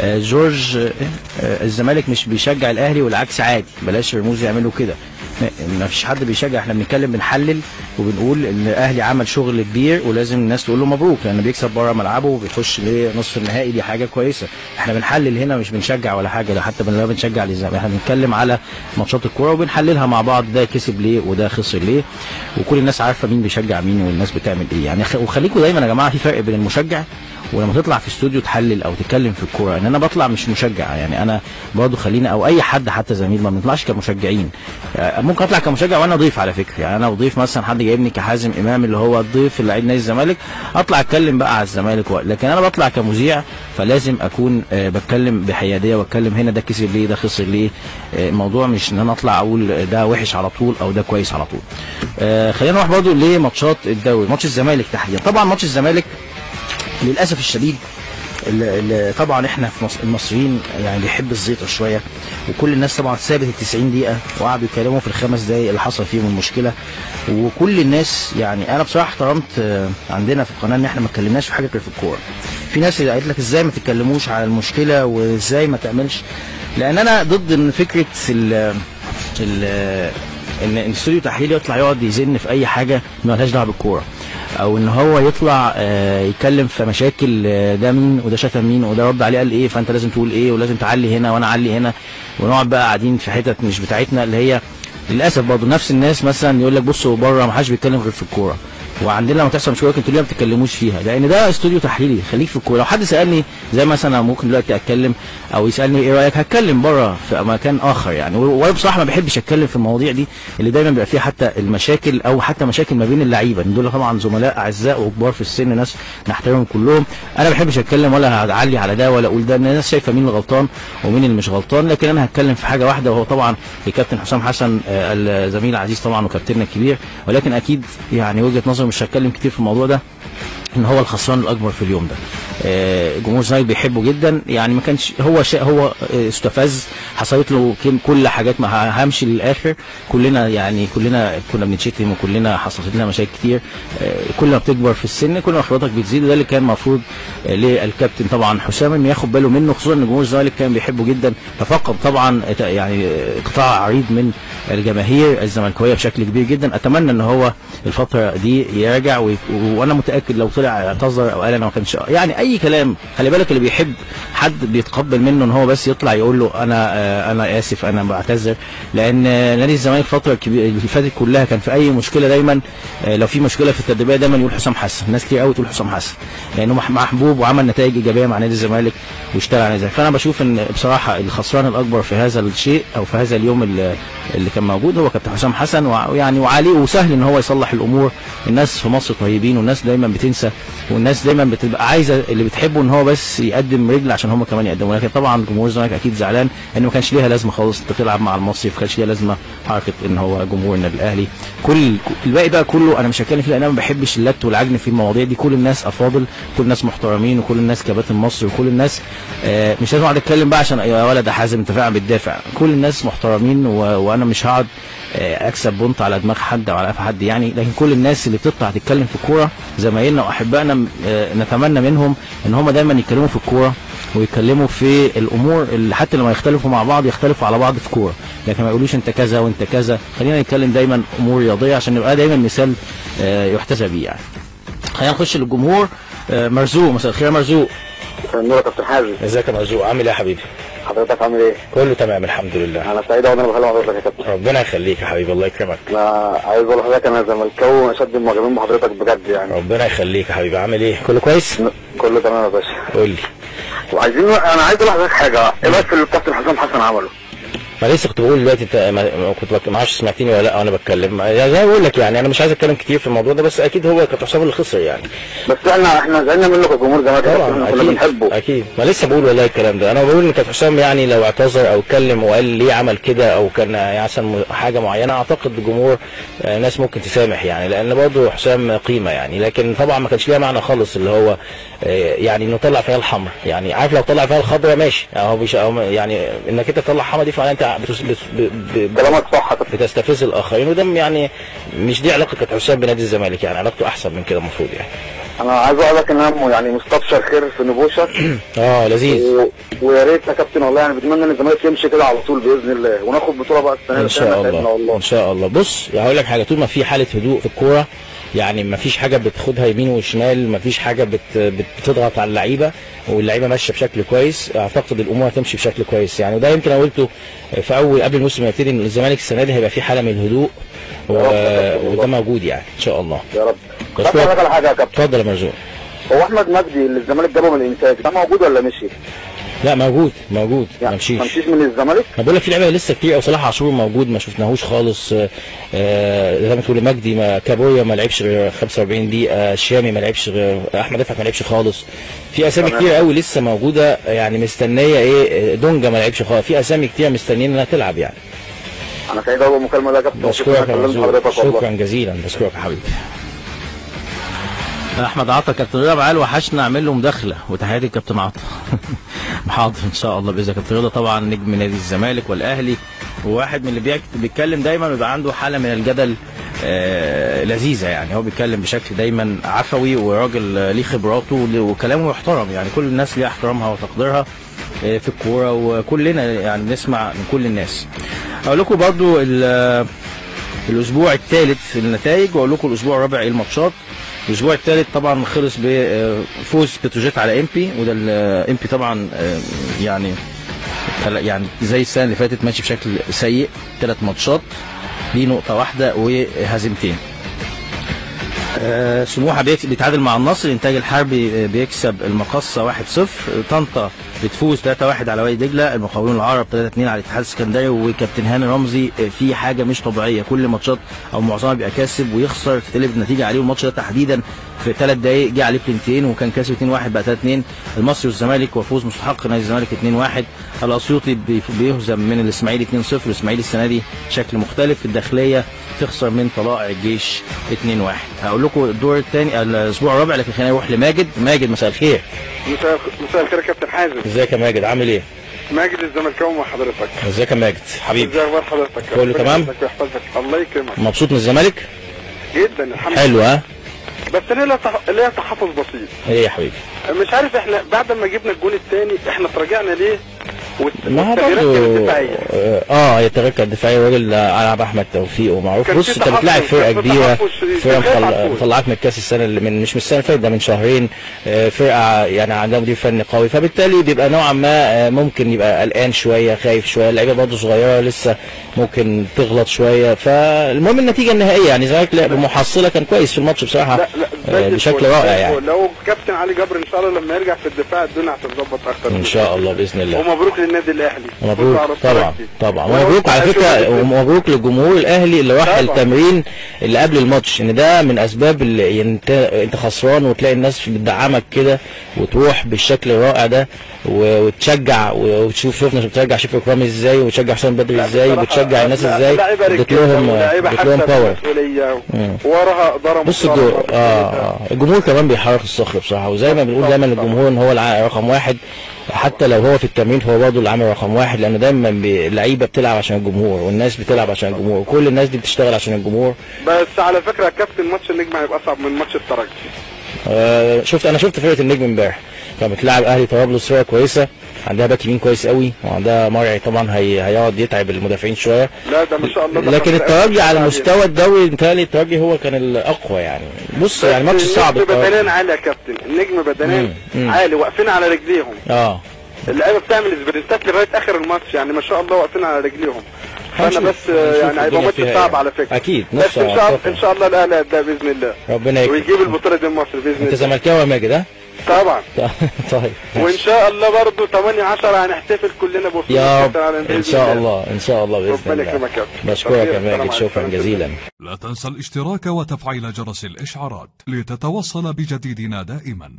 جورج، الزمالك مش بيشجع الاهلي والعكس عادي، بلاش رموز يعملوا كده، ما فيش حد بيشجع، احنا بنتكلم بنحلل وبنقول ان الاهلي عمل شغل كبير ولازم الناس تقول له مبروك، لانه بيكسب بره ملعبه وبيخش لنصف النهائي، دي حاجة كويسة. احنا بنحلل هنا مش بنشجع ولا حاجة، ده حتى لا بنشجع للزمالك، احنا بنتكلم على ماتشات الكورة وبنحللها مع بعض، ده كسب ليه وده خسر ليه، وكل الناس عارفه مين بيشجع مين والناس بتعمل ايه يعني. وخليكم دايما يا جماعة في فرق بين المشجع ولما تطلع في استوديو تحلل او تتكلم في الكورة. ان انا بطلع مش مشجع يعني، انا برضه خلينا او اي حد حتى زميل ما بنطلعش كمشجعين، ممكن اطلع كمشجع وانا ضيف على فكرة يعني، انا ضيف مثلا حد جايبني كحازم امام اللي هو الضيف اللي لعيب نادي الزمالك، اطلع اتكلم بقى على الزمالك لكن انا بطلع كمذيع، فلازم اكون بتكلم بحياديه واتكلم هنا ده كسب ليه ده خسر ليه. الموضوع مش ان انا اطلع اقول ده وحش على طول او ده كويس على طول. خلينا نروح برضه لماتشات الدوري، ماتش الزمالك تحديدا. طبعا ماتش الزمالك للاسف الشديد طبعا احنا في المصريين يعني بيحب الزيطة شوية، وكل الناس طبعا سابت ال 90 دقيقة وقعدوا يتكلموا في الخمس دقائق اللي حصل فيهم المشكلة، وكل الناس يعني انا بصراحة احترمت عندنا في القناة ان احنا ما اتكلمناش في حاجة غير في الكورة. في ناس اللي قالت لك ازاي ما تتكلموش على المشكلة وازاي ما تعملش، لان انا ضد ان فكرة ال ال ان الاستوديو تحليلي يطلع يقعد يزن في اي حاجة ما لهاش دعوه بالكورة، او ان هو يطلع يتكلم في مشاكل ده مين وده شتم مين وده رد عليه قال ايه، فانت لازم تقول ايه ولازم تعلي هنا وانا اعلي هنا، ونقعد بقى قاعدين في حتت مش بتاعتنا، اللي هي للاسف برضه نفس الناس مثلا يقول لك بصوا بره ما حدش بيتكلم غير في الكورة، وعندنا لما تحصل مشكلة انتوا ليه ما بتتكلموش فيها؟ لان ده استوديو تحليلي، خليك في الكورة. لو حد سالني زي مثلا ممكن دلوقتي اتكلم او يسالني ايه رايك، هتكلم بره في مكان اخر يعني. وانا بصراحة ما بحبش اتكلم في المواضيع دي اللي دايما بيبقى فيها حتى المشاكل او حتى مشاكل ما بين اللعيبة، دول طبعا زملاء اعزاء وكبار في السن، ناس نحترمهم كلهم. انا ما بحبش اتكلم ولا هعلي على ده ولا اقول ده، الناس شايفه مين اللي غلطان ومين اللي مش غلطان، لكن انا هتكلم في حاجة واحدة، وهو طبعا الكابتن حسام حسن الزميل العزيز طبعا وكابتننا الكبير، ولكن اكيد يعني وجهه نظري مش هتكلم كتير في الموضوع ده، ان هو الخسران الاكبر في اليوم ده. جمهور الزمالك بيحبه جدا يعني، ما كانش هو هو استفز، حصلت له كل حاجات ما همشي للاخر، كلنا يعني كلنا كنا بنتشتم وكلنا حصلت لنا مشاكل كتير. كل ما بتكبر في السن كل ما خبراتك بتزيد، وده اللي كان المفروض للكابتن طبعا حسام انه ياخد باله منه، خصوصا ان جمهور الزمالك كان بيحبه جدا، تفقد طبعا يعني قطاع عريض من الجماهير الزملكاويه بشكل كبير جدا. اتمنى ان هو الفترة دي يراجع، وانا متاكد لو طلع اعتذر او قال انا ما كانش يعني اي كلام. خلي بالك اللي بيحب حد بيتقبل منه ان هو بس يطلع يقول له انا اسف انا بعتذر، لان نادي الزمالك الفترة اللي فاتت كلها كان في اي مشكلة دايما، لو في مشكلة في التدريبية دايما يقول حسام حسن، ناس كتير قوي تقول حسام حسن لانه محبوب وعمل نتائج ايجابية مع نادي الزمالك واشتغل على الزمالك. فانا بشوف ان بصراحة الخسران الاكبر في هذا الشيء او في هذا اليوم اللي كان موجود هو كابتن حسام حسن، ويعني وعليه وسهل ان هو يصلح الامور. الناس في مصر طيبين، والناس دايما بتنسى، والناس دايما بتبقى عايزه اللي بتحبه ان هو بس يقدم رجل عشان هم كمان يقدموا. لكن طبعا جمهور الزمالك اكيد زعلان ان ما كانش ليها لازمه خالص انت تلعب مع المصري، ما كانش ليها لازمه حركة ان هو جمهور النادي الاهلي. كل الباقي بقى كله انا مش هتكلم فيه لان انا ما بحبش اللت والعجن في المواضيع دي. كل الناس افاضل، كل الناس محترمين، وكل الناس كباتن مصر، وكل الناس مش لازم اقعد اتكلم بقى عشان يا ولد يا حازم انت فعلا بتدافع. كل الناس محترمين، وانا مش هقعد اكسب بونت على دماغ حد او على قفا حد يعني، لكن كل الناس اللي بتطلع تتكلم في الكورة زمايلنا واحبائنا، نتمنى منهم ان هم دايما يتكلموا في الكورة ويتكلموا في الامور اللي حتى لما يختلفوا مع بعض يختلفوا على بعض في كورة، لكن ما يقولوش انت كذا وانت كذا. خلينا نتكلم دايما امور رياضية عشان نبقى دايما مثال يحتذى بيه يعني. خلينا نخش للجمهور. مرزوق، مساء الخير يا مرزوق. نورك يا كابتن حازم. ازيك يا مرزوق، عامل ايه يا حبيبي؟ حضرتك عامل ايه؟ كله تمام الحمد لله. انا سعيد قوي ان انا بكلم حضرتك يا كابتن. ربنا يخليك يا حبيبي، الله يكرمك. انا عايز اقول لحضرتك انا زملكاوي واشد المعجبين بحضرتك بجد يعني. ربنا يخليك يا حبيبي، عامل ايه؟ كله كويس؟ كله تمام يا باشا. قول لي. وعايزين، انا عايز اقول لحضرتك حاجة، ايه رايك في اللي الكابتن حسام حسن عمله؟ ما لسه كنت بقول دلوقتي، انت ما كنت ما اعرفش سمعتني ولا لا وانا بتكلم، يعني زي ما بقول لك يعني انا مش عايز اتكلم كتير في الموضوع ده، بس اكيد هو كابتن حسام اللي خسر يعني. بس احنا زعلنا منه كجمهور زمالك طبعا، كنا بنحبه اكيد. ما لسه بقول والله الكلام ده، انا بقول ان كابتن حسام يعني لو اعتذر او اتكلم وقال ليه عمل كده او كان عشان حاجة معينة، اعتقد الجمهور ناس ممكن تسامح يعني، لان برضه حسام قيمة يعني. لكن طبعا ما كانش ليها معنى خالص اللي هو يعني انه طلع فيها الحمر، يعني عارف لو طلع فيها الخضراء ماشي، اهو يعني انك انت تطلع حمر دي فمعناها انت كلامك صح، بتستفز الاخرين، وده يعني مش دي علاقة كابتن حسام بنادي الزمالك يعني، علاقته احسن من كده المفروض يعني. انا عايز اقول لك ان انا يعني مستبشر خير في نبوشه. لذيذ. ويا ريت يا كابتن والله، يعني بتمنى ان الزمالك يمشي كده على طول باذن الله، وناخد بطوله بقى السنة دي ان شاء الله. ان شاء الله. بص هقول لك حاجة، طول ما في حاله هدوء في الكورة، يعني ما فيش حاجة بتاخدها يمين وشمال، ما فيش حاجة بتضغط على اللعيبة، واللعيبة ماشية بشكل كويس، اعتقد الامور هتمشي بشكل كويس يعني. وده يمكن انا قلته في اول قبل الموسم ما يبتدي، ان الزمالك السنة دي هيبقى في حاله من الهدوء، وده موجود يعني ان شاء الله. يا رب. بس على حاجة يا كابتن. اتفضل يا مرزوق. هو احمد مجدي اللي الزمالك جابه من الانتاج ده موجود ولا مشي؟ لا موجود، موجود، ما مشيش. ما مشيش من الزمالك؟ انا بقول لك في لعيبة لسه كتير، او صلاح عاشور موجود ما شفناهوش خالص، زي ما تقول مجدي، ما كابويا ما لعبش غير 45 دقيقة، الشامي ما لعبش غير، احمد رفعت ما لعبش خالص، في اسامي كتير قوي لسه موجودة يعني مستنيه ايه، دونجا ما لعبش خالص، في اسامي كتير مستنيين انها تلعب يعني. انا سعيد قوي بالمكالمه ده يا كابتن، بشكرك، شكرا جزيلا، بشكرك يا حبيبي. احمد عطا، كابتن رضا بعال وحشنا، اعمل له مداخله، وتحياتي لكابتن عطا. حاضر ان شاء الله باذن الله. كابتن رضا طبعا نجم نادي الزمالك والاهلي، وواحد من اللي بيتكلم دايما ويبقى عنده حاله من الجدل لذيذة يعني، هو بيتكلم بشكل دايما عفوي، وراجل ليه خبراته وكلامه يحترم يعني، كل الناس ليها احترامها وتقديرها في الكورة، وكلنا يعني بنسمع من كل الناس. اقول لكم برضو الاسبوع الثالث النتائج، واقول لكم الاسبوع الرابع ايه الماتشات. الاسبوع الثالث طبعا خلص بفوز بتروجيت على امبي، وده الامبي طبعا يعني زي السنة اللي فاتت ماشي بشكل سيء، 3 ماتشات ليه نقطة واحدة وهزيمتين. سموحه بيتعادل مع النصر، الانتاج الحربي بيكسب المقصه 1-0، طنطا بتفوز 3-1 على وادي دجله، المقاولون العرب 3-2 على الاتحاد السكندري، وكابتن هاني رمزي في حاجة مش طبيعية، كل ماتشات او معظمها بيبقى كاسب ويخسر، تتقلب النتيجة عليه، والماتش ده تحديدا في 3 دقائق جه عليه بلنتين وكان كاسب 2-1 بقى 3-2. المصري والزمالك وفوز مستحق نادي الزمالك 2-1، الاسيوطي بيهزم من الاسماعيلي 2-0، الاسماعيلي السنة دي شكل مختلف، الداخلية تخسر من طلائع الجيش 2-1. هقول لكم الدور الثاني الاسبوع الرابع، لكن خلينا نروح لماجد. ماجد مساء الخير. مساء الخير يا كابتن حازم. ازيك يا ماجد، عامل ايه؟ ماجد الزملكاوي مع حضرتك. ازيك يا ماجد حبيبي؟ ازي اخبار حضرتك؟ كله تمام؟ يحفظك الله يكرمك. مبسوط من الزمالك؟ جدا الحمد لله. حلو. ها؟ بس انا ليا تحفظ بسيط. ايه يا حبيبي؟ مش عارف احنا بعد ما جبنا الجون الثاني احنا تراجعنا ليه؟ ما هو برضه هي التغييرات كانت دفاعية، الراجل لعب احمد توفيق ومعروف. بص انت بتلاعب فرقه كبيرة، فرقه مطلعاك من الكاس السنة اللي من مش من السنة اللي فاتت، ده من شهرين، فرقه يعني عندها مدير فني قوي، فبالتالي بيبقى نوعا ما ممكن يبقى قلقان شوية، خايف شوية، اللعيبة برضه صغيرة لسه ممكن تغلط شوية، فالمهم النتيجة النهائية يعني الزمالك بمحصله كان كويس في الماتش بصراحة. لا بشكل رائع يعني. لو كابتن علي جبر ان شاء الله لما يرجع في الدفاع الدنيا هتتظبط اكتر ان شاء الله باذن الله. ومبروك للنادي الاهلي. مبروك طبعا طبعا، ومبروك على فكرة، ومبروك للجمهور الاهلي اللي راح التمرين اللي قبل الماتش، ان ده من اسباب اللي يعني انت خسران وتلاقي الناس بتدعمك كده وتروح بالشكل الرائع ده وتشجع، وتشوف شفنا بتشجع شريف اكرامي ازاي، وتشجع حسام بدري ازاي، وبتشجع الناس ازاي، اديت لهم power وراها ادارة. بص الجمهور كمان بيحرك الصخر بصراحة، وزي ما بنقول دايما الجمهور ان هو رقم واحد، حتى لو هو في التمرين فهو برضه العامل رقم واحد، لان دايما اللعيبة بتلعب عشان الجمهور، والناس بتلعب عشان الجمهور، وكل الناس دي بتشتغل عشان الجمهور. بس على فكرة يا كابتن ماتش النجم هيبقى اصعب من ماتش الترجي. انا شفت فرقه النجم امبارح كانت بتلعب اهلي طرابلس، فرقه كويسة، عندها باك يمين كويس قوي، وعندها مرعي طبعا هيقعد يتعب المدافعين شوية. لا ده ما شاء الله. لكن الترجي على مستوى الدوري متهيألي الترجي هو كان الاقوى يعني. بص يعني ماتش صعب. النجم بدنيا عالي يا كابتن، النجم بدنيا عالي، واقفين على رجليهم. اللعيبة بتعمل سبرنتات لغاية اخر الماتش يعني ما شاء الله واقفين على رجليهم. فانا بس يعني هيبقى ماتش صعب على فكرة. اكيد بس ان شاء الله الاهلي هيبدا باذن الله، ربنا يكرمك ويجيب البطولة دي لمصر باذن الله. انت زملكاوي يا ماجد؟ ها طبعا. طيب وان شاء الله برضه 8/10 هنحتفل كلنا بوصول كاس العالم ان شاء الله. ان شاء الله باذن الله. ربنا يكرمك يا كابتن. بشكرك يا ماجد، شكرا جزيلا. لا تنسى الاشتراك وتفعيل جرس الاشعارات لتتوصل بجديدنا دائما.